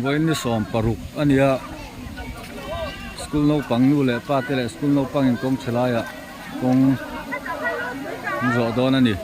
Vawiin ni 16 a ni a, school naupang nu leh pa te leh school naupang in kawng chhe laiah kawng an zawh dawn a ni.